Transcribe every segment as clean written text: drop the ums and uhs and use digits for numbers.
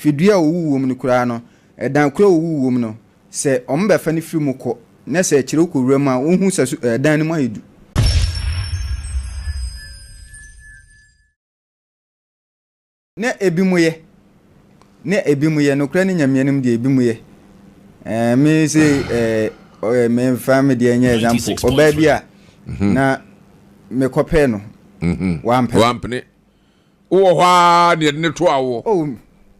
Fidua a owu wom no koraa no, ɛdan koro a owu wom no, sɛ wɔbɛfa no firi mu kɔ, na sɛ akyire wokɔ wura mu a, wohu sɛ so ɛdan no mu ayɛ du. Na ebinom yɛ. Na ebinom yɛ. Nokorɛ ne Nyame anim deɛ ebinom yɛ. Ɛɛ me se ɛɛ ɔyɛ me nfa me deɛ nyɛ example. Ɔbaa bi a mhm. na mekɔpɛɛ no. Mhm. Wampɛ. Wampene. Wowɔ hɔ ara na yɛde ne to awoɔ. Oh,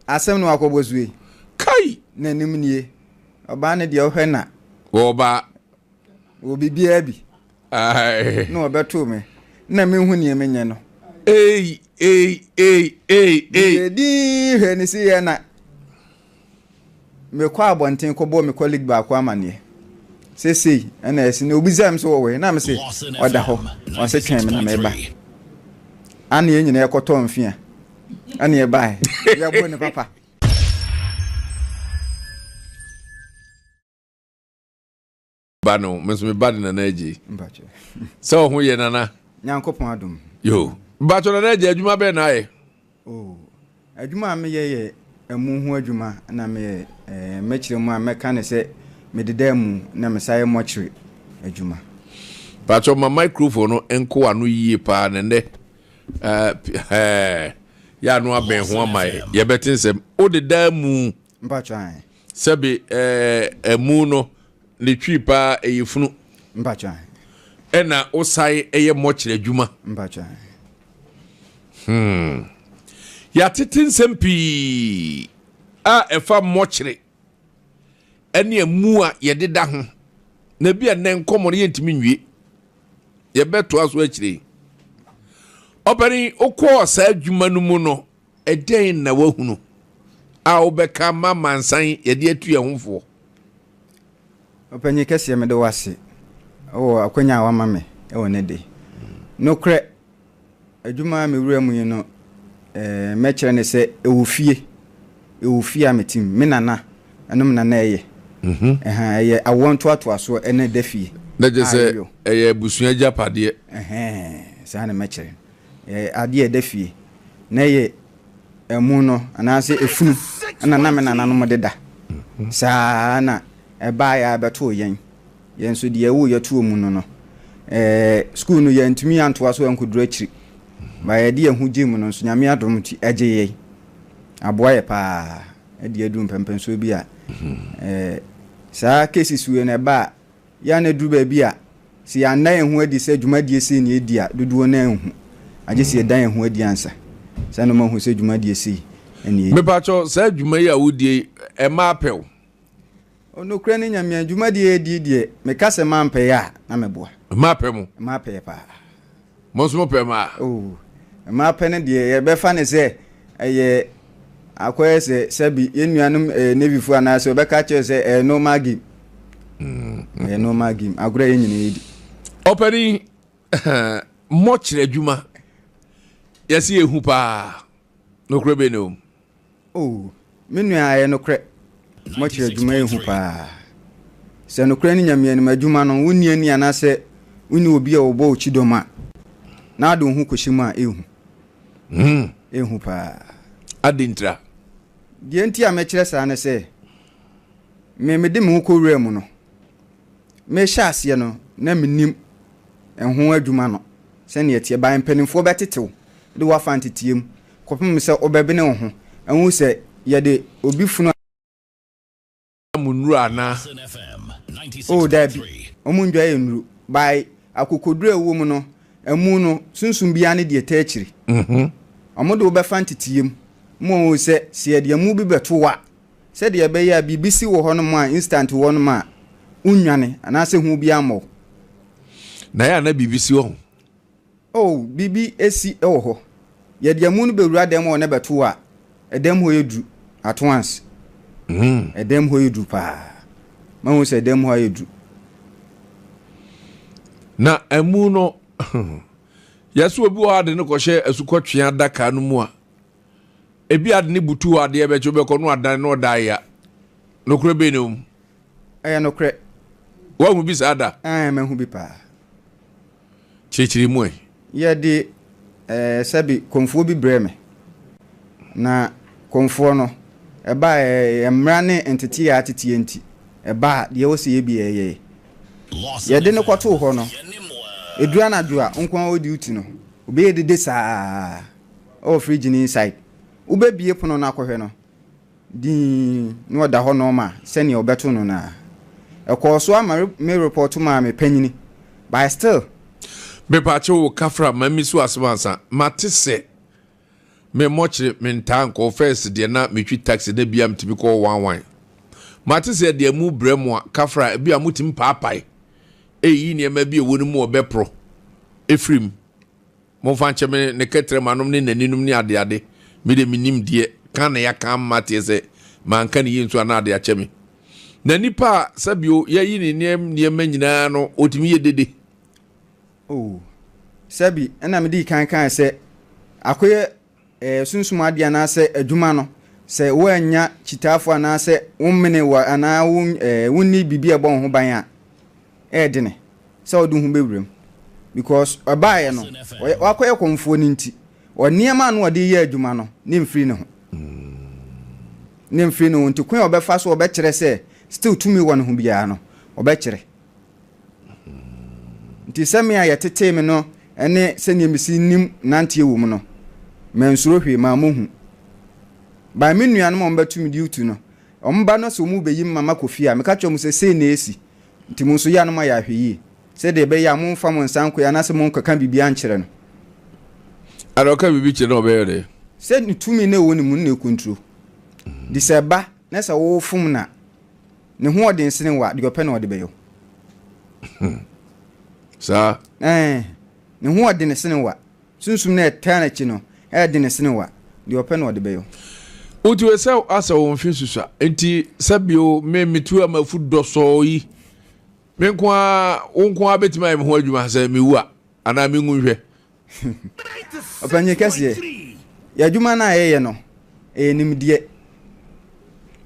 asɛm no akɔbɔ so yi. Kai! N'anim nie. Ɔbaa no deɛ ɔhwɛ na. Ɔbaa. Wɔ biribiara bi. Na ɔbɛtoo me. Na menhu neɛ menyɛ no. Ei, ei, ei, ei, ei. Meyɛ din hwɛ ne si yɛ na mekɔ abɔnten kɔbɔɔ me colleague baako amaneɛ sɛ sei ɛna ɛsi na obisaa me sɛ wɔwɔ he na me se ɔda hɔ ɔse twɛn me na meba ane yɛn nyinaa yɛkɔtɔɔ mfea ɛne yɛbae yɛbɔ ne papa. Ba no me nso me ba de Nana Agye. Sɛ ɔho yɛ Nana. Nyankopɔn adom. Yo. Mpakyɛ Nana Agye adwuma bɛn na ayɛ? Oh, adwuma a meyɛ yɛ ɛmu ho adwuma na meyɛ eh, mɛkyerɛ mu a mɛka ne sɛ mededa amu na mesa yɛ mɔkyere adwuma. Mpakyɛ ma microphone no nko ano yie paa na nnɛ eh, eh, yɛ ano abɛn ho ama yɛ yɛbɛte nsɛm. Wodeda amu. Mpakyɛ ae. Sɛbe eh, amu no Ne twi paa ɛyɛ funu. Mpakyɛ ahe. Ɛna wo san ɛyɛ mɔkyerɛ adwuma. Mpakyɛ ahe. Hmm. Yɛatete nsɛm pii a ɛfa mɔkyere ɛne amu a yɛdeda ho. Na bi a nnɛ nkɔmmɔ no yɛntumi nwie. Yɛbɛtoa so akyire yi. Ɔpanin, wokɔɔ saa adwuma no mu no, Ɛdɛn na woahunu a wobɛka ama amansan yɛde atu yɛn ho foɔ? Ɔpanyin kɛseɛ mede wo ase wɔ akwanya a woama me wɔ nnɛ da yi. Nokorɛ, adwuma a mewura mu yi no, mɛkyerɛ no sɛ ɛwɔ fie, ɛwɔ fie a mete mu, me nana nom na na ɛyɛ. Ɛha, ɛyɛ awoɔ ntoatoasoɔ ɛna ɛda fie. Na kyerɛ sɛ ɛyɛ abusua agyapadeɛ. Ɛhɛn, saa na mɛkyerɛ no. Ɛyɛ adeɛ a ɛda fie, na ɛyɛ amu no anaasɛ efunu na na me nananom de da. Saa ara na ɛbaeɛ a ɛbɛtoo yɛn. Yɛn nso deɛ ɛwoo yɛn too mu no no, ɛɛ sukuu no yɛantumi antoa so ankɔduru akyiri. Ba yɛde yɛn ho gyee mu no nso, Nyame adom nti, ɛgyee yɛn. Aboa yɛ paa de aduru mpɛnpɛnsoɔ bi a ɛɛ saa cases wei no ɛba a, Yɛ a na ɛduru baabi a, sɛ yɛanna yɛn ho adi sɛ dwumadie sei na yɛdi a, dodoɔ no ara nhu. Agye sɛ yɛda yɛn ho adi ansa. Saa na wɔahu sɛ dwumadie sei na yɛdi. Mepakyɛw, saa dwuma yi a wodie yi, ɛmmaa pɛ o? O, nokorɛ ne Nyame a, dwumadie a yɛdi yi deɛ, meka sɛ mampɛ yɛ a, na meboa. Mmaa pɛ mo? Mmaa pɛ yɛ paa. Mo nso mopɛ mmaa? Oh, mmaa pɛ no deɛ yɛbɛfa no sɛ ɛyɛ akɔyɛ sɛ sɛbi yɛn nuanom eh, Navyfoɔ anaasɛ wɔbɛka kyerɛ sɛ ɛyɛ normal game. Mm. Ɛyɛ normal game, agorɔ a yɛn nyinaa yɛdi. Ɔpanin, mmɔkyerɛ adwuma yɛsi ehu paa, nokorɛ bɛ ne o. Oh, me nua, ɛyɛ nokorɛ. Mokyerɛ adwuma yɛ hu paa. Sɛ nokorɛ ne Nyame anim adwuma no, wonni ani anaasɛ wonni obi a ɔbɔ wo kyidɔm a, na wode wo ho kɔhyɛ mu a, ɛyɛ hu. Hmm. Ɛyɛ hu paa. Adɛn ntira? Deɛ nti a mɛkyerɛ saa ne sɛ, me mede me ho kɔwuraa mu no, mehyɛ aseɛ no, na mennim ɛho adwuma no sɛdeɛ ɛteɛ. By mpanimfoɔ bɛtete wo de wo afa nteteɛ mu kɔpem sɛ wobɛbene wo ho ahu sɛ yɛde obi funu a. Mo nnuru anaa? Oh daabi, wɔn ndwa yɛ nnuru. By akokoduru a ɛwɔ mu no, ɛmu no, sunsum biara ne deɛ ɛtaa akyire. Wɔn de wo bɛfa nteteɛ mu ma wɔahu sɛ, sɛ yɛde amu bi bɛto wo a, sɛdeɛ ɛbɛyɛ a biribi si wɔ hɔnom a, instant wɔ hɔnom a, wonnwane anaasɛ hu biara mmɔ wo. Na ɛyɛ a na biribi si wɔ ho? Oh, biribi si wɔ hɔ. Yɛde amu no bɛwura dɛm hɔ na ɛbɛto wo a, ɛdɛm hɔ yɛ duru at once. Ɛdɛm hɔ yɛ duru paa. Mahu sɛ ɛdɛm hɔ ayɛ duru. Na amu no, yɛsɛ obi wɔ hɔ a de no kɔhyɛ asukɔtwea adaka no mu a, ebi ade ne butu hɔ adeɛ bɛkye wobɛkɔ no adan na ɔda ya. Nokorɛ bɛn na ɛwɔ mu? Ɛyɛ nokorɛ. Woahu bi saa da? Ɛɛ, mahu bi paa. Kyerɛkyerɛ mu ɛ. Yɛde ɛɛ sɛbi kɔmfoɔ bi brɛɛ me. Na kɔmfoɔ no, Ɛbaa mmara ne nteteeɛ a ateteɛ nti, ɛbaa deɛ ɛwɔ sɛ yɛ biara yɛyɛ. Yɛde no kɔtoo hɔ no, ɛduru anadwo a, wo nko ara wo duty no, wobɛyɛ dede saa wɔ fridge no inside. Wobɛbue pono no akɔhwɛ no, dinn, na ɔda hɔ normal sɛdeɛ wɔbɛto no no ara. Ɛkɔɔ so ara ma me report maa me panyini, but still. Mepaakyɛw o Kafra ma mi so asɛm ansa. Mate sɛ me mɔkyere me ntaa nkɔ first deɛ na metwi taxi na bia metumi kɔ one one. Mate sɛ deɛ mu brɛ mo a Kafra ebia motumi paapae eyi nneɛma bi a ɛwɔ ne mu ɔbɛporo efiri mu. Momfa nkyɛ me ne kɛtrɛma nom ne n'aninom ne adeade. Me de mennim deɛ ka na yɛaka ama teɛ sɛ manka ne yie nso a na ade akyɛ me. Na nipa a sɛbio yɛayi ne nneɛma nyinaa no ɔtumi yɛ dede. Oh, sɛbi ɛna medii kan kae sɛ akoyɛ eh, sunsum adeɛ anaasɛ adwuma no, sɛ woannya kyitaafo anaasɛ wommene wɔ anaa wo eh, wonni biribi a ɛbɔ wo ho ban a, ɛyɛ dene sɛ wode wo ho bɛwura mu. Because ɔbaeɛ no, wakɔyɛ kɔmfoɔ no nti, nneɛma a na ɔde yɛ adwuma no, ne mfiri ne ho. Ne mfiri ne ho nti, kwan a ɔbɛfa so ɔbɛkyerɛ sɛ still tumi wɔ ne ho biara no, ɔbɛkyerɛ. Nti sɛ me a yɛtetee me no ne sɛdeɛ mesi nim nanteɛ wɔ mu no, mansuro hwee, mammɔ hu. By me nuanom a wɔbɛto me duty no, wɔn ba no sɛ wɔn rebɛyi me ma makɔ fie a, meka kyerɛ wɔn sɛ sei na ɛresi, nti mo nso yɛ a na moayɛ ahwɛyie, sɛdeɛ ɛbɛyɛ a momfa mo nsa nkɔɛ anaasɛ monkɔka biribiara nkyerɛ no. Ana ɔka biribi kyerɛ no a ɔbɛyɛ dɛn? Sɛ ne tumi no a ɛwɔ ne mu no na ɛkontro. Nti sɛ ɛba na sɛ wofom no a, Ne ho ɔden sene wo a, deɛ ɔpɛ na ɔde bɛyɛ wo. Saa. Ɛɛ, ne ho ɔden sene wo a, sunsum no a ɛtaa n'akyi no, ɛyɛ den sene wo a, deɛ ɔpɛ na ɔde bɛyɛ wo. Wotu sɛ asɛ wo mfe susua nti sɛ bio me metu a mafu dɔsɔɔ yi me nko ara wo nko ara bɛtumi ayɛ me ho adwuma sɛ mewu a anaa mengu nhwɛ. Ɔpanyin kɛseɛ, yɛn adwuma no a yɛyɛ no, ɛyɛ nimdeɛ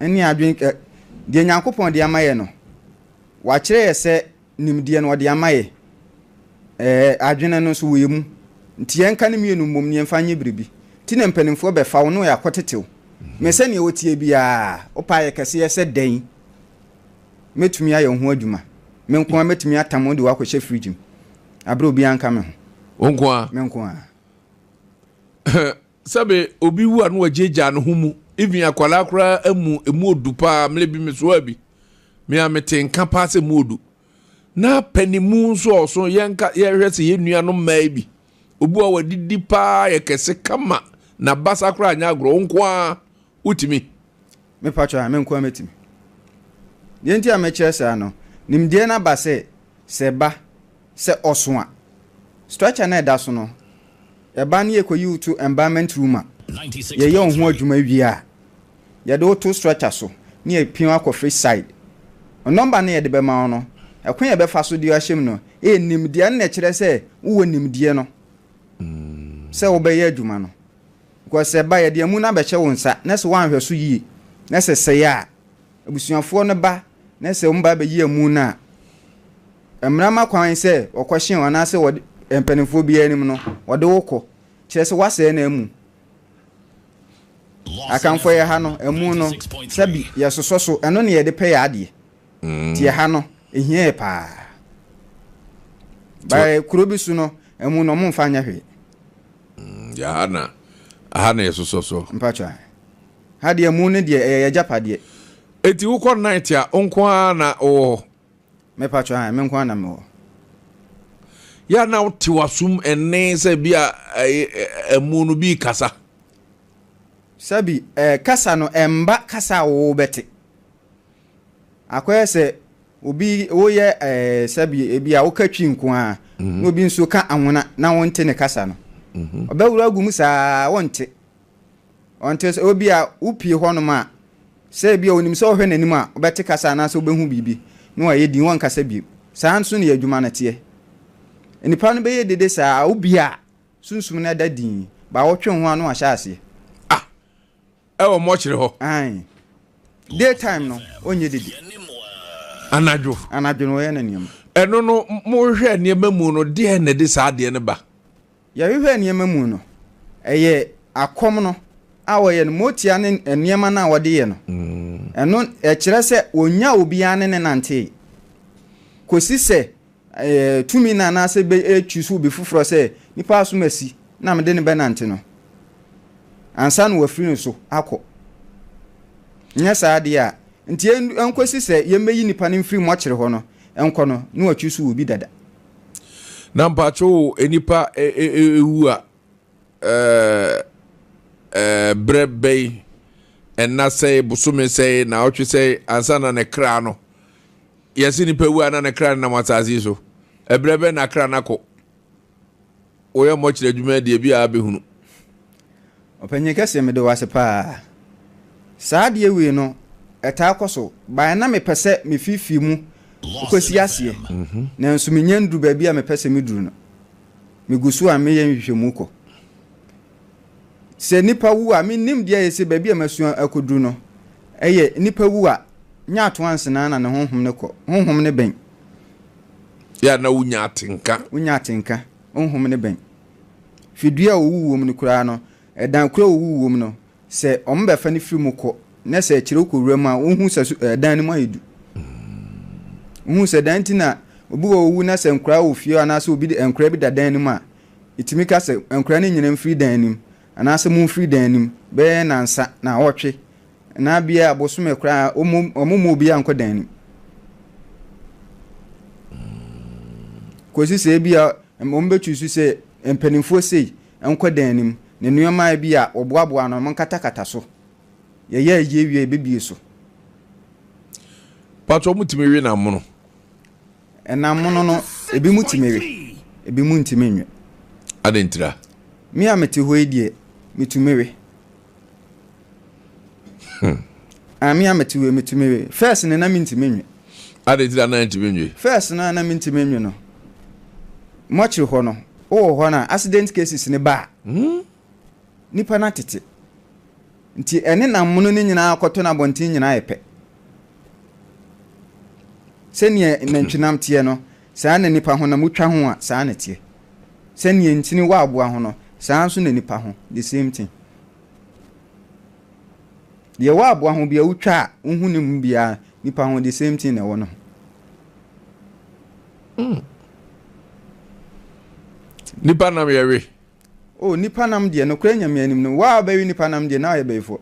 ne adwene ɛ deɛ Nyankopɔn de ama yɛ no, wakyerɛ yɛ sɛ nimdeɛ no ɔde ama yɛ, ɛɛ adwene no nso wɔ yɛ mu. Nti yɛnka ne mmienu mmom na yɛmfa nyɛ biribi. Nti na mpanimfoɔ bɛfa wo na wɔakɔtete wo. Me sɛdeɛ woteɛ biara, wopɛ ayɛ kɛseɛ sɛ dɛn? Mɛtumi ayɛ wo ho adwuma. Me nko ara mɛtumi atam wo de wo akɔhyɛ fridge mu. Aberɛ obiara nka me ho. Wo nko ara? Me nko ara. Sɛbe obi wu a na wagyaagyaa ne ho mu. Even akwadaa koraa amu, emu odu paa. Mmerɛ bi mesoaa bi. Me a mete nka paa sɛ emu odu. Na panimu nso a ɔso yɛnka yɛhwɛ sɛ yɛn nuanom mmaa yi bi. Obi a wadidi paa yɛ kɛse kama na basa koraa nyɛ agorɔ. Wo nko ara wotumi? Me patro a, me nko ara mɛtumi. Deɛ nti a mekyerɛ saa no, nimdeɛ no aba sɛ, sɛ ɛba sɛ ɔso a, structure no a ɛda so no, ɛba no yɛkɔyi wo to environment room a, yɛyɛ wo ho adwuma wie a, yɛde wo to structure so na yɛpia wo akɔ fridge side. Number no a yɛde bɛma wo no, ɛkwan a yɛbɛfa so de wo ahyɛ mu no, ɛyɛ nimdeɛ no na ɛkyerɛ sɛ wowɔ nimdeɛ no sɛ wobɛyɛ adwuma no. Because sɛ ɛba yɛde amu no abɛhyɛ wo nsa na sɛ woanhwɛ so yie na sɛ sɛe a, abusuafoɔ no ba na sɛ wɔn ba bɛyi amu no a, mmara ma kwan sɛ wɔkɔhye wo anaasɛ wɔde mpanimfoɔ biara anim no wɔde wo kɔ. Kyerɛ sɛ woasɛe no amu. Akanfoɔ yɛ ha no, amu no sɛbi yɛsosɔ so, ɛno na yɛde pɛ yɛ adeɛ. Nti ɛha no, ɛhia yɛ paa. Ba kuro bi so no, amu no wɔmfa nyɛ hwee. Mm, ya ha na ha na yɛsosɔ so. Mpakyɛ. Ha deɛ mu no deɛ ɛyɛ yɛgyapadeɛ. Eti wokɔ night a wo nko ara na wowɔ hɔ? Mepakyɛ ha, me nko ara na mewɔ. Yɛ na wote w'asom ɛnne sɛ bi a ɛmu no bi kasa. Sɛbi ɛɛ kasa no ɛmba kasa a wobɛte. Akɔyɛ sɛ obi woyɛ ɛɛ sɛbi ebi a woka twi nko ara mhm. na obi nso ka anwona na wonte ne kasa no. Mhm. Ɔbɛwura agu mu saa wonte. Ɔnte sɛ obi a wopie hɔnom a sɛ ebi a onim sɛ ɔhwɛ n'anim a ɔbɛte kasa anaasɛ wobɛhu biribi na wayɛ din wɔnkasa bio. Saa nso ne yɛ adwuma no teɛ. Nnipa no bɛyɛ dede saa obi a sunsum no ada din ba wotwe ho ano ahyɛ aseɛ. Ah Ɛwɔ mɔkyere hɔ. Ae. Day time no, ɔnyɛ dede. Anadwo. Anadwo no, ɔyɛ ne nneɛma. Ɛno no, mohwehwɛ nneɛma mu no, deɛn na ɛde saa adeɛ no ba? Yɛhwehwɛ nneɛma mu no, ɛyɛ akɔm no. a wɔyɛ no, motia ne nneɛma no a wɔde yɛ no, ɛno ɛkyerɛ sɛ wɔnya obiara ne ne nantee kɔsi sɛ tumi no anaasɛ bɛtwi so obi foforɔ sɛ nipa asom asi na mede no bɛnante no ansa na wafiri no so akɔ. Nyɛ saa deɛ a, nti ɛnkɔsi sɛ yɛmmɛyi nipa no mfiri mɔkyere hɔ no nkɔ no na watwi so obi dada. Na mpakyɛw nipa ewu a berɛ bɛyi ɛnna sɛe bosome sɛe naawɔtwe sɛe ansa na ne kra no yɛse nipa wu a na ne kra no nam asase yi so ɛberɛ bɛn na kra no akɔ woyɛ mmɔkyerɛ adwuma deɛ bi a abɛhunu. Ɔpanyin kɛseɛ mede wo ase paa. Saa adeɛ wei no ɛtaa kɔ so but na mepɛ sɛ mefifii mu kɔsi aseɛ nanso menya nduru baabi a mepɛ sɛ meduru no. Megu so a meyɛ nhwehwɛmu kɔ. Sɛ nipa wu a mennim deɛ ɛyɛ sɛ baabi a masua akɔduru no ɛyɛ nipa wu a nyɛ ato ansenaa na ne honhom no kɔ. Honhom no bɛn. Yɛ a na wonya atenka. Wonya atenka. Honhom no bɛn. Fidua a owu wom no koraa no, ɛdan koro a owu wom no, sɛ wɔbɛfa no firi mu kɔ, na sɛ akyire wokɔ wura mu a, wohu sɛ so ɛdan no mu ayɛ du. Wohu sɛ dan nti na obi wɔ owu na sɛ nkoraa wɔ fie anaasɛ obi de nkoraa bi da dan no mu a, ɛtumi ka sɛ nkoraa no nyina mfiri dan no mu anaasɛ momfiri dan no mu bɛyɛ nansa, naawɔtwe, anaa bia bosome koraa wɔn mu obiara nkɔ dan no mu. Kɔsi sɛ ebia wɔbɛtwi so sɛ mpanimfoɔ sei nkɔ dan no mu, na nneɛma bi a wɔboaboa ano no wɔnkatakata so. Yɛyɛ ayie wie a yɛbɛbie so. Patro wɔn tumi we nam mono. Ɛnam mono no ebi mu tumi we, ebi mu ntumi nwe. Adɛn ntira? Me a mete hɔ yi deɛ metumi we. Hmm. Ah, me a mete wei metumi we. First no na mentumi nwe. Adɛn nti na na ntumi nwe? First no na mentumi nwe no. Mɔkyere hɔ no, wowɔ hɔ no a accident cases ne ba a, hmm? nipa no atete. Nti ɛne nam mono no nyinaa kɔtɔ no abɔnten nyinaa yɛ pɛ. Sɛnea nantwinam teɛ no, saa na nipa honam wotwa ho a, saa na ɛteɛ. Sɛnea ntini wɔ aboa ho no, saa nso na nipa ho, the same thing. Deɛ ɛwɔ aboa ho biara wotwa a wohu ne mu biara nipa ho the same thing na ɛwɔ ne ho. Mm. Nipa nam yɛwe. Oh, nipa nam deɛ nokorɛ nyame anim no waa bɛwe nipa nam deɛ na ɔyɛ bɛyifoɔ.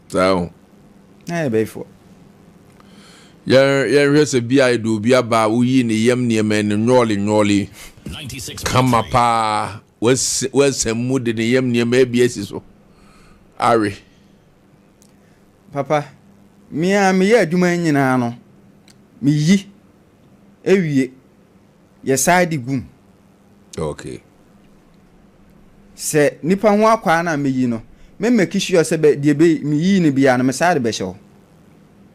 Saa o. Na yɛ bɛyifoɔ. Yɛn yɛnhwɛ sɛ bi a yɛde obi aba a woyi ne yam nneɛma ne nwɔɔle nwɔɔle kama paa. Wasian mu de ne yam nneɛma bi asi so awe. Papa, me a meyɛ adwuma yi nyinaa no, meyi ewie, yɛsan de gu mu. Okay. Sɛ nipa ho akwaa no a meyi no, me make sure sɛ bɛ deɛ bɛ meyi no biara no mesan de bɛhyɛ hɔ.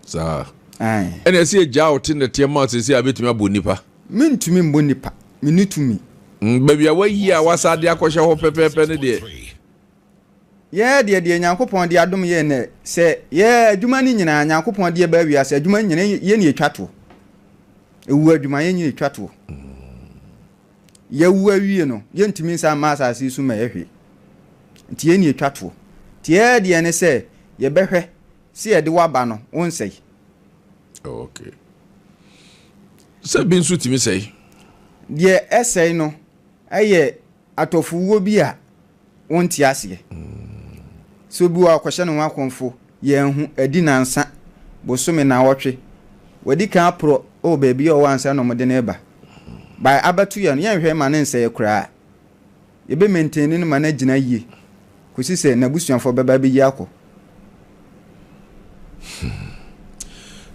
Saa. Ɛna ɛsɛ yɛgyaa wo te nnɛteɛ ma sɛsɛ a bɛtumi abɔ nipa. Mentumi mmɔ nnipa, menni tumi. Baabi a wɔayi a wɔasan de akɔhyɛ hɔ pɛpɛɛpɛ no deɛ. Yɛn deɛ, deɛ Nyankopɔn de adom yɛn nnɛ, sɛ yɛ adwuma no nyinaa, Nyankopɔn de yɛbaa wiase, adwuma no nyinaa, yɛn na yɛtwa toɔ. Ɛwu adwuma, yɛn nyina yɛtwa toɔ. Yɛawu awie no, yɛntumi nsan mma asase yi so mmɛyɛ hwee. Nti yɛn na yɛtwa toɔ. Nti yɛn deɛ ne sɛ, yɛbɛhwɛ sɛ yɛde wo aba no, wonsɛe. Okay. Sɛ bi nso tumi sɛe. Deɛ ɛsɛe no yɛ atɔfowuo bi a wonte aseɛ. Sɛ obi wɔ hɔ a ɔkɔhyɛ ne ho akɔmfo, yɛanhu, adi nnansa, bosome, nnawɔtwe. Wadi kan aporɔ wɔ baabi a ɔwɔ ansa na wɔde no reba. By abɛto yɛn no, yɛnhwɛ mma no nsɛe koraa. Yɛbɛ maintain no ma no agyina yie kɔsi sɛ n'abusuafoɔ bɛba abɛyi akɔ.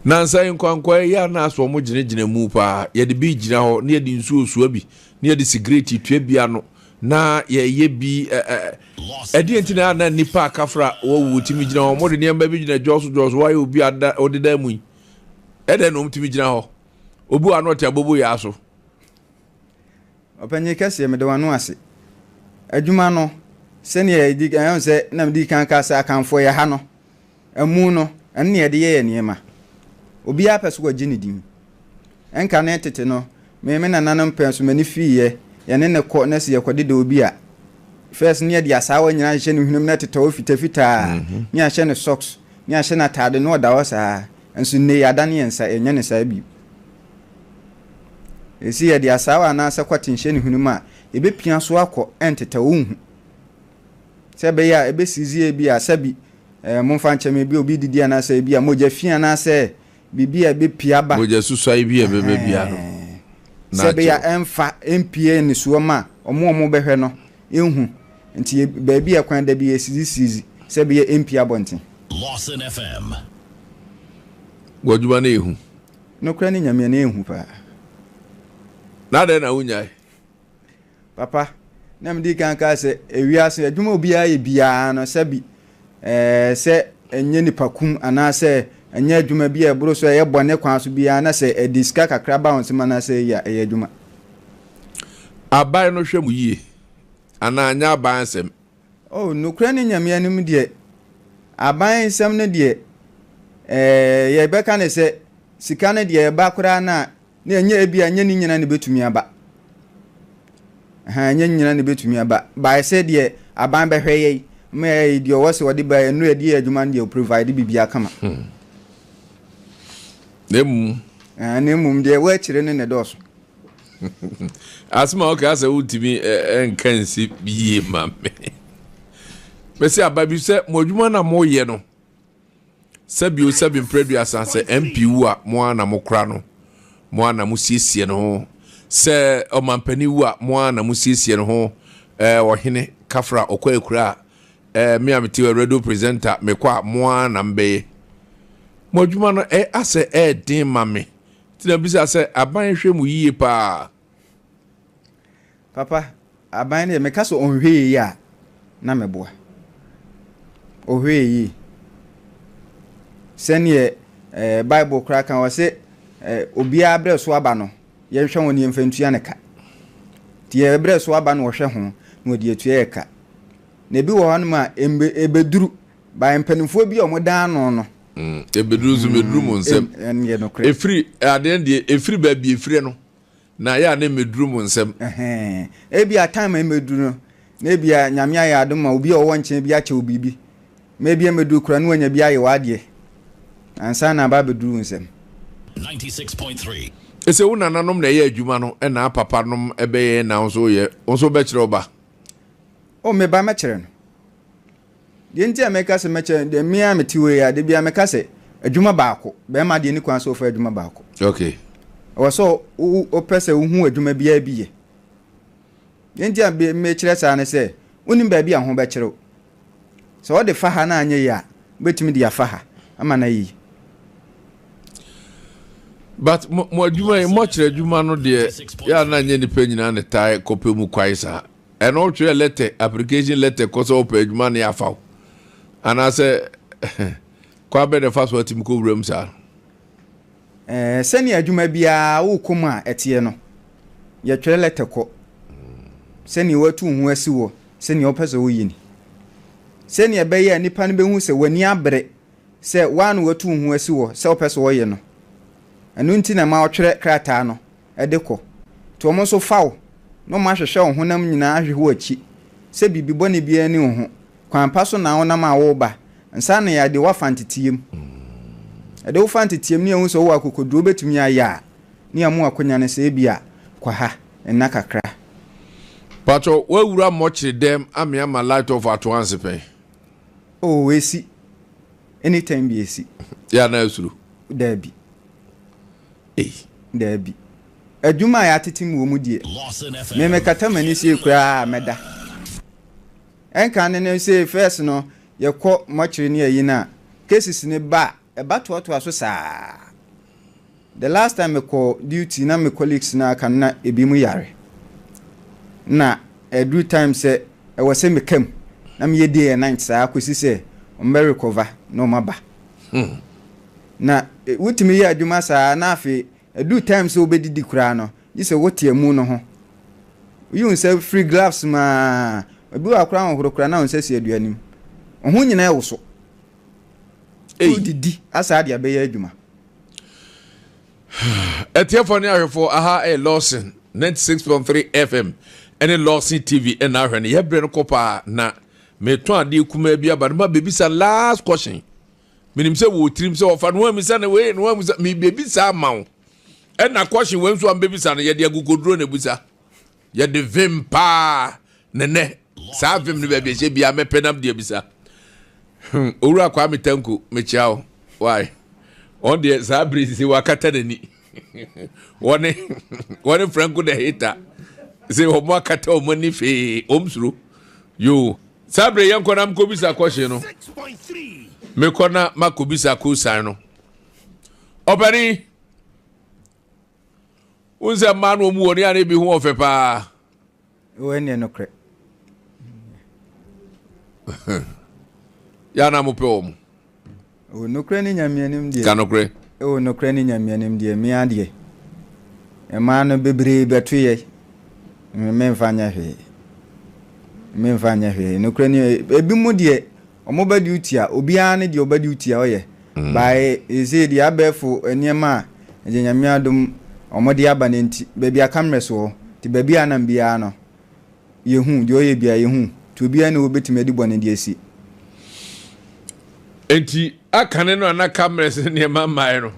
Nansa yi nkwankwa yi a na asɛ wɔn gyinagyina mu paa. Yɛde bi gyina hɔ na yɛde nsuo soa bi na yɛde sigaret tua bi ano na yɛyɛ bi ɛ ɛdeɛ nti na na nnipa akafra wɔwu tumi gyina hɔ. Wɔde nneɛma bi gyina dwɔso dwɔso wɔayɛ obi ada ɔdeda mu yi. Ɛdɛn na wɔn tumi gyina hɔ? Obi wɔ ano ɔte abobo yaa so. Ɔpanyin kɛseɛ, meda w'ano ase. Adwuma no, sɛdeɛ yɛdi kan, ɛhu sɛ na medi kan kaa sɛ Akanfoɔ yɛ ha no, amu no, ɛno na yɛde yɛ yɛn nneɛma. Obiara pɛ sɛ wɔgye ne din. Ɛnka ne tete no, me me nananom pɛn so m'ani fiiɛ, yɛne no kɔ na sɛ yɛkɔdeda obi a, First ne yɛde asaawa nyinaa hyehyɛ ne hwenem na ɛtetɛ hɔ fitafitaa, ne yɛahyɛ no socks, ne yɛahyɛ no ataade na ɔda hɔ saa. Nso nnɛ yi adane yɛn nsa, yɛnyɛ no saa bio. Ɛsi yɛde asaawa anaasɛ kɔten hyɛ ne hwenem a, yɛbɛpia so akɔ ɛntetɛ wonhu. Sɛ ɛbɛyɛ a ɛbɛsizi ebi a sɛbi eh, momfa nkyɛ me, ebi a obi didi anaasɛ ebi a mogya fi anaasɛ biribi a ɛbɛpue aba. Mogya susuae bi a ɛbɛba biara no, na Sɛ ɛbɛyɛ akyɛ a ɛmfa ɛmpue nisuo ma wɔn a wɔbɛhwɛ no nhu. Nti baabi a kwan da bi yɛsizisizi sɛ ɛbɛyɛ a ɛmpue abɔnten. Lawson FM. W'adwuma no yɛ hu. Nokorɛ ne Nyame no ɛyɛ hu paa. Na adɛn na wonyae? Papa, na medi kan kaa sɛ ewiase adwuma a obiara yɛ biara no sɛbi ɛɛ sɛ ɛnyɛ nipa kum anaasɛ ɛnyɛ adwuma bi a ɛboro so a ɛyɛ bɔne kwan so biara na sɛ ɛde sika kakra ba wo nsam anaasɛ ɛyi a ɛyɛ adwuma. Aban no hwɛ mo yie anaa anyɛ aban asɛm? Oh, nokorɛ ne Nyame anim deɛ, aban nsɛm no deɛ, ɛɛ yɛbɛka no sɛ sika no deɛ ɛba koraa no a, Na ɛnyɛ ebia ɛnyɛ ne nyina na ebetumi aba. Ɛhɛn, ɛnyɛ ne nyina na ebetumi aba. By sɛ deɛ aban bɛhwɛ yɛ ma yɛ deɛ ɔwɔ sɛ ɔde ba yɛ nnuro yɛde yɛ adwuma no deɛ provide biribiara kama. Hmm. Na mmom. Na mmom deɛ ɛwɔ akyire no na ɛdɔɔso. Asɛm a woka sɛ wontumi nka nsi yie ma me. Mɛsɛ aba bi sɛ mo adwuma na moyɛ no. Sɛbio sɛbi mprɛduasa sɛ MP wu a mo ara na mo kora no, mo ara na mo siesie ne ho. Sɛ ɔmampanin wu a mo ara na mo siesie ne ho. Ɛɛ ɔhene kafra ɔkɔ akura a ɛɛ me a mete hɔ radio presenter mekɔ a mo ara na mbɛyɛ. Mo adwuma no ɛ asɛ ɛɛden ma me. Nti na bisa sɛ aban hwɛ mo yie paa. Papa, aban no deɛ meka sɛ ɔnhwɛ yie a, na meboa. Ɔhwɛ yie. Sɛdeɛ eh, Bible koraa ka wɔ se eh, obiara berɛ so aba no, yɛnhwɛ ho ne yɛmfa ntua ne ka. Nti yɛ berɛ so aba no wɔhwɛ ho na wɔde atua yɛ ka. Na ebi wɔ hɔnom a, ɛbɛduru, ba mpanimfoɔ bi a wɔdan ano no. Ɛbɛduru nso bɛduru mo nsam. Ɛyɛ nokorɛ. Ɛfiri adeɛ no deɛ, ɛfiri baabi ɛfiri no. Na ɛyɛ a na ɛmmɛduru mo nsam. Ɛhɛn. Ebia time a ɛmmɛduru no, na ebia Nyame ayɛ adom ma obi a ɔwɔ nkyɛn bi akyɛ wo biribi. Ma ebia ɛmmɛduru koraa na wanya bi ayɛ w'adeɛ ansa na aba abɛduru wo nsam. 96.3. Ese wo nananom na ɛyɛ adwuma no ɛna apapa nom ɛbɛyɛ na wo nso woyɛ, wo nso wobɛkyerɛ wo ba? Oh, me ba mɛkyerɛ no. Deɛ nti a meka sɛ mɛkyɛ no deɛ, me ara mete hɔ yi a, da biara meka sɛ adwuma baako, barima deɛ ne kwan sɛ ɔfa adwuma baako. Okay. Ɛwɔ sɛ wopɛ sɛ wohu adwuma biara bi yɛ. Deɛ nti a mekyerɛ saa ne sɛ, wonim baabi a ho bɛkyerɛ wo. Sɛ wɔde fa ha na anyɛ yie a, wobɛtumi de afa ha ama no ayɛ yie. But mo adwuma yi, moakyerɛ adwuma no deɛ, yɛ a na nyɛ nipa nyinaa na ɛtae kɔpɛ mu kwae saa. Ɛno wotwerɛ lɛtɛ, application letter kɔ sɛ wopɛ adwuma ne afa wo anaasɛ kwan bɛn na ɛfa so atumi kɔ wuram saa? Ɛɛ, sɛnea adwuma biara wokɔ mu a ɛteɛ no, yɛtwerɛ lɛtɛ kɔ sɛnea woatu wo ho asi hɔ sɛnea wopɛ sɛ woyɛ ni. Sɛnea ɛbɛyɛ a nnipa no bɛhu sɛ w'ani abere sɛ woa na woatu wo ho asi hɔ sɛ wopɛ sɛ wɔyɛ no. Ɛno nti na ɛma wotwerɛ krataa no de kɔ. Nti wɔn nso fa wo na wɔn ahwehwɛ wo honam nyinaa ahwehwɛ w'akyi sɛ biribi bɔne biara nni wo ho, kwan pa so na wonam a woreba, nsa na yɛde wo afa nteteɛ mu. Yɛde wo fa nteteɛ mu na yɛhu sɛ wowɔ akokoduro wobɛtumi ayɛ a, ne yɛama wo akonya no sɛ ebia kɔ ha nna kakra. Patrɔ wawura mɔkyere dɛm ame ama light off ato anse pɛn? Oh esi, anytime bi esi. Yɛ anaa asuro? Daabi. Ei. Daabi. Adwuma a yɛatete me wɔ mu deɛ, me mekata m'ani sei koraa a mɛda. Ɛnka ne no sei first no yɛkɔ mɔkyere ne ayi no a, cases no ba a, ɛba toatoa so saa. The last time mekɔ duty na me colleagues no aka no na ebinom yare. Na ɛduru time sɛ ɛwɔ sɛ meka mu na meyɛ day and night saa kɔsi sɛ wɔbɛ recover na wɔaba. Hmm. Na wotumi yɛ adwuma saa na afei ɛduru time sɛ wobɛdidi koraa no, gye sɛ wote amu no ho. Woyi wo nsa firi gloves mu aa, ebi wɔ hɔ koraa ahohoro koraa na wo nsa si aduane mu. Wo ho nyinaa ɛwoso. Wodidi asaa de abɛyɛ adwuma. Atiefoɔ ne ahwɛfoɔ, aha ɛyɛ Lawson 96.3 FM. Ɛne Lawson TV ɛna ahwɛ no. Yɛbrɛ no kɔ paa na metɔn adeɛ kumaa bi aba no ma bebisa last question. Menim sɛ wɔ tirim sɛ ɔfa no amisa no wei no amisa mebebisa ama wo. Ɛna question wei nso a mbebisa no yɛde agogoduro na ebisa. Yɛde vim paa nɛnɛ saa vim no baabi ɛhyɛ biara mɛpɛ nam de abisa. Hmm, Owura Kwame Tanko mekyia wo. Why? Ɔn deɛ saa bere sisi wakata n'ani. Wɔne wɔne Franco the hater sɛ wɔn akata wɔn ani fee wɔn suro. Yoo saa bere yɛn kɔ na mkɔbisa kɔhye no. Mekɔ na makɔbisa kosan no. Ɔpanin. Wohu sɛ mmaa no wɔn wɔ ne a na ebi ho ɔfɛ paa. Wɔ ɛnneɛ nokorɛ. Yɛ a na mopɛ wɔn. Wɔ nokorɛ ne Nyame anim deɛ. Ka nokorɛ. Wɔ nokorɛ ne Nyame anim deɛ mea deɛ mmaa no bebree bɛto yɛ memfa nyɛ hwee memfa nyɛ hwee nokorɛ ne ebi mu deɛ Ɔmo ba duty a, obiara ne deɛ ɔba duty a ɔyɛ. By seesei deɛ abɛɛfo nneɛma a agya Nyame adom ɔmo de aba no nti, baabi a cameras wɔ, nti baabi a anam biara no, yɛhu, deɛ ɔyɛ biara yɛhu, nti obiara nni hɔ obetumi adi bɔne de asi. Nti akane no a na cameras ne nneɛma mmaeɛ no,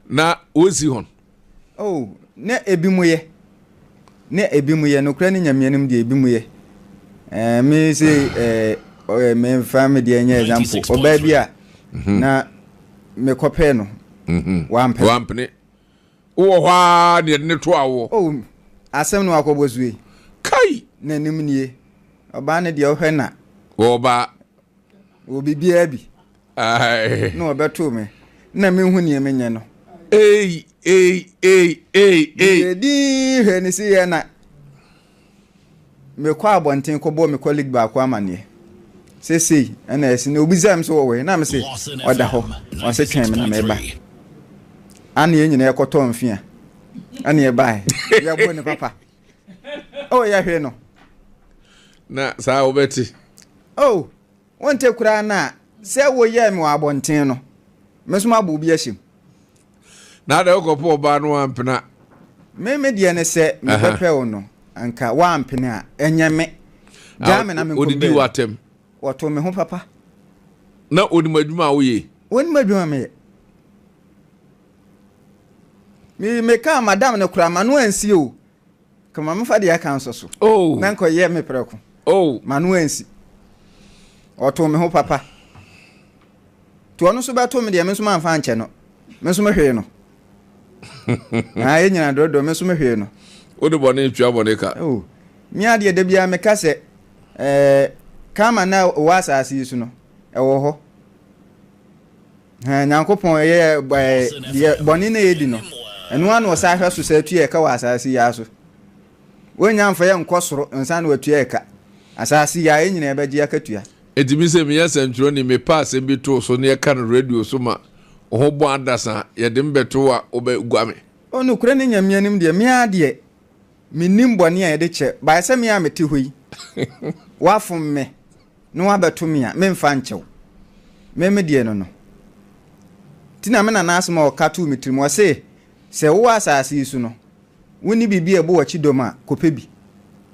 Na wɔnsi hɔn. Oh, na ebinom yɛ. Na ebinom yɛ. Nokorɛ ne Nyame anim deɛ, ebinom yɛ. Eh, me se, eh, eh, memfa me deɛ nyɛ example. Ɔbaa bi a, mhm. na mekɔpɛɛ no, mhm. wampɛ. Wampene. Wowɔ hɔ ara na yɛde ne to awoɔ. Oh, asɛm no akɔbɔ so yi. Kai! N'anim nie. Ɔbaa no deɛ ɔhwɛ na. Ɔbaa. Wɔ biribiara bi. Na ɔbɛtoo me. Na menhu neɛ menyɛ no. Ei, ei, ei, ei, ei. Meyɛ dinn hwɛ ne si yɛ na mekɔ abɔnten kɔbɔ me colleague baako amaneɛ. Sɛ sei ɛna ɛsi na obisaa me sɛ wɔwɔ he na me se ɔda hɔ ɔse twɛn me na meba. Ana yɛn nyinaa yɛkɔtɔɔ mfea ɛna yɛbae yɛbɔ ne papa. Oh yɛhwee no. Na saa wobɛte. Oh wonte koraa na sɛ woyɛɛ me wɔ abɔnten no me nso mabɔ obi ahyem. Na adɛ wokɔpɛ ɔbaa no wampena. Me me deɛ ne sɛ mebɛpɛ wo no anka wampene a ɛnyɛ me. Gyaa me na menkɔ Odidi w'atɛm. Wɔto me ho papa. Na onim adwuma a woyɛ. Onim adwuma meyɛ. Me me kaa madam no koraa ma no ansi o. Kama mefa deɛ aka nso so. Oh. Na nkɔ yɛ me prɛko. Oh. Ma no ansi. Ɔto me ho papa. To ɔno nso bɛto me deɛ me nso mamfa ankyɛ no. Me nso mehwee no. Ah, yɛ nyina dɔdɔ me nso mehwee no. Wode bɔne tua bɔne ka. Oh. Me adeɛ da biara meka sɛ eh, karma na ɛwɔ asase yi so no, ɛwɔ hɔ. Hɛn Nyankopɔn yɛ deɛ bɔne na yɛdi no, ɛno ara na ɔsan hwɛ so sɛ atua ɛka wɔ asase yi ara so. Wɔnnya mfa yɛn nkɔ soro nsa na watua ɛka. Asase yi ara, yɛn nyinaa yɛbɛgye akatua. Enti me sɛ meyɛ sɛnkyerɛwni, mepɛ asɛm bi to so na yɛka no radio so ma wo ho bɔ adasa a, yɛde me bɛto wo a, wobɛgua me. O nokorɛ ne Nyame anim deɛ, me ara deɛ, mennim bɔne a yɛde kyɛ, bae sɛ me a mete hɔ yi, woafom me. na woabɛto me a, memfa nkyɛ wo. Me me deɛ no no. Nti na me nana asɛm a ɔka too me tirim, ɔse, sɛ wowɔ asase yi so no, wonni biribi a ɛbɔ w'akyi dɔm a, kɔpɛ bi.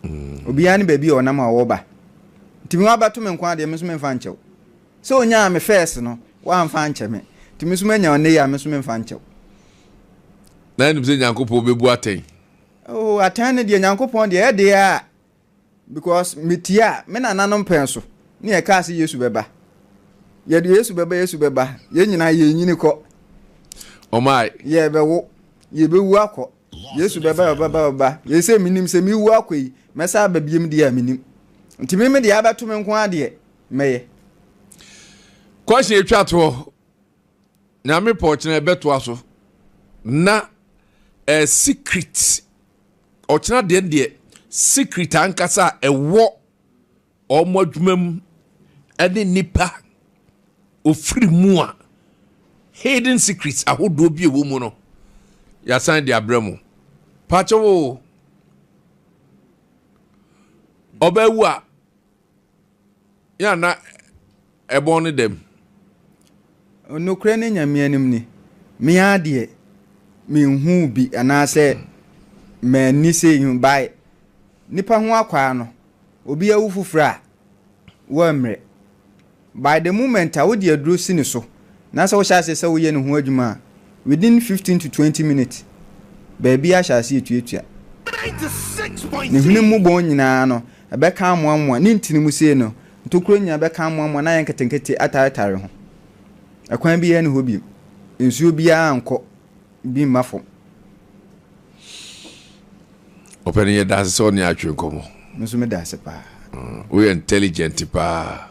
Mm. Obiara ne baabi a ɔnam a ɔwɔ ba. Nti me woabɛto me nko ara deɛ, me nso memfa nkyɛ wo. Sɛ onyaa me fɛs no, woamfa ankyɛ me. Nti me nso manya wo nnɛ yi a, me nso memfa nkyɛ wo. Na ɛnim sɛ Nyankopɔn bɛbu atɛn. Oh, atɛn no deɛ Nyankopɔn deɛ ɛdeɛ a Because me tie a, me nananom pɛn so ne yɛ kaa sɛ Yesu bɛba. Yɛde Yesu bɛba, Yesu bɛba. Yɛn nyinaa yɛn nyini kɔ. Ɔmae. Yɛ bɛwo, yɛ bɛwu akɔ. Yesu bɛba, bɛba, bɛba. Yɛ sɛ menim sɛ mewu akɔ yi, mɛsa aba biem deɛ a menim. Nti me me deɛ abɛto me nko ara deɛ, mɛyɛ. Question etwa toɔ. Nyame pɛ ɔkyena ɛbɛtoa so. Na eh, secret Ɔkyena deɛ deɛ secret ankasa a ɛwɔ wɔn adwuma mu ɛne nipa ofiri mu a hidden secrets ahodoɔ bi ɛwɔ mu no yɛasan de abrɛ mu pakyɛ wo ɔbɛwu a Yɛ a na ɛbɔn ne dɛm. Nokorɛ ne Nyame anim ni, me ara deɛ menhuu bi anaasɛ Manni sɛ ehu by nipa ho akwaa no, obi awu foforɔ a, woammrɛ. By the moment a wode aduro si ne so na sɛ wohyɛ aseɛ sɛ woyɛ ne ho adwuma a, within 15 to 20 minutes, baabi ahyɛ aseɛ tuatua. Ne hwene mu bɔn nyinaa no, ɛbɛka amoamoa, ne ntini mu sei no, ntokuro nyinaa bɛka amoamoa na ayɛ nketenkete ataretare ho. Ɛkwan biara nni hɔ bio. Nsuo biara nkɔ bi mma fam. Ɔpɛni yɛ daase sɛ ɔne atwe nkɔmɔ. Me nso me daase paa. Woyɛ intelligent paa.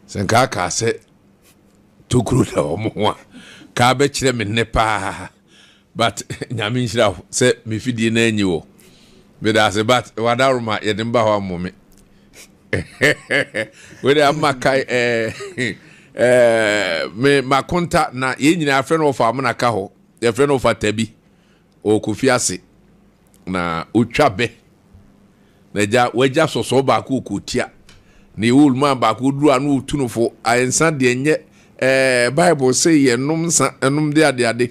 Sɛ nka aka sɛ tokuro da wɔn ho a, kaa bɛkyerɛ me nnɛ paa. But nyame nhyira wo sɛ me fidie no anyi wɔ. Me daase but wadaroma yɛde mba hɔ ammɔ me. Wei de ama kae ɛɛ eh, eh, me makonta na yɛn nyinaa afrɛ no ɔfa amena ka hɔ. Yɛfrɛ no ɔfa tabi. Ɔwɔ Kofi ase na ɔtwa bɛ na agya wagya sɔsɔɔ baako ɔkɔtia na ɛwɔ oluman baako ɔduru ano ɔtu no fo ayɛ nsa deɛ nyɛ ɛɛ Bible se yɛnom nsa ɛnom de ade ade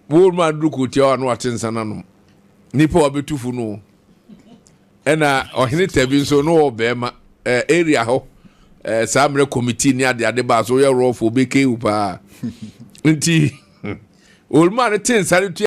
wɔ oluman duru kɔtia hɔ ano ate nsa no anom nipa wabɛtu fo no ɛna ɔhene tabi nso no wɔ bɛrima ɛɛ area hɔ ɛɛ saa mmerɛ committee ne ade ade baa so yɛ rɔfo ɔbɛkewu paa nti oluman no te nsa no tua.